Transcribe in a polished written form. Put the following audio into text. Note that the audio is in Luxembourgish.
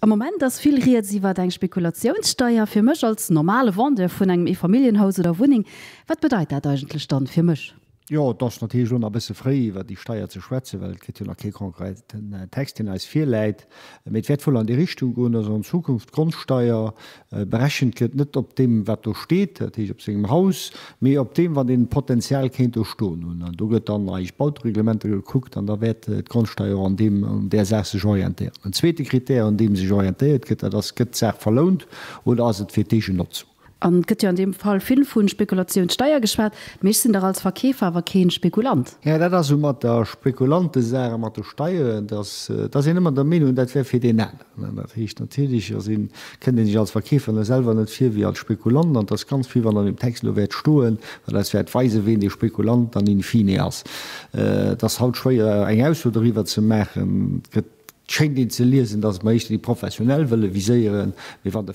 Am Moment ass vill rieds iwwert eng Spekulatiounssteier. Fir mech als normale Vendeur vun engem Eefamilljenhaus oder Wunneng, wat bedeit dat eigentlech dann fir mech? Jo, et ass natierlech elo nach e bësse fréi, iwwer déi Steier ze schwätzen, well et gëtt jo nach kee konkreten Text, deen eis virläit. Mee et wäert wuel an déi Richtung goen, dass an Zukunft d'Grondsteier berechent gëtt, net op deem, wat do steet, dat heescht op sengem Haus, mee op deem, wat een potenziell kéint do stoen hunn. An do gëtt dann eis Bautereglementer gekuckt an da wäert d'Grondsteier och an deem, an där Saach sech orientéieren. En zweete Krittär, un deem sech orientéiert gëtt, dat ass, Gëtt d'Saach verlount oder ass et fir d'Eegennotzung? An et gëtt jo an deem Fall vill vu Spekulatiounssteier geschwat, mee ech sinn dach als Verkeefer awer keen Spekulant. Jo, dat ass esou mat der Spekulantesaach a mat de Steieren, dass, et ass een ëmmer der Meenung, dat wär fir deen aneren. An dat heescht natierlech ass een, kënnt ee sech als Verkeefer net selwer net vir wéi als Spekulant. An et ass ganz vill, wat an deem Text elo wäert stoen, wat eis wäert weisen, ween dee Spekulant dann in fine ass. Et ass haut schwéier, eng Ausso doriwwer ze maachen. Et gëtt, schéngt een ze liesen, dass mer éischter déi Professionell wëlle viséieren, mee wann de.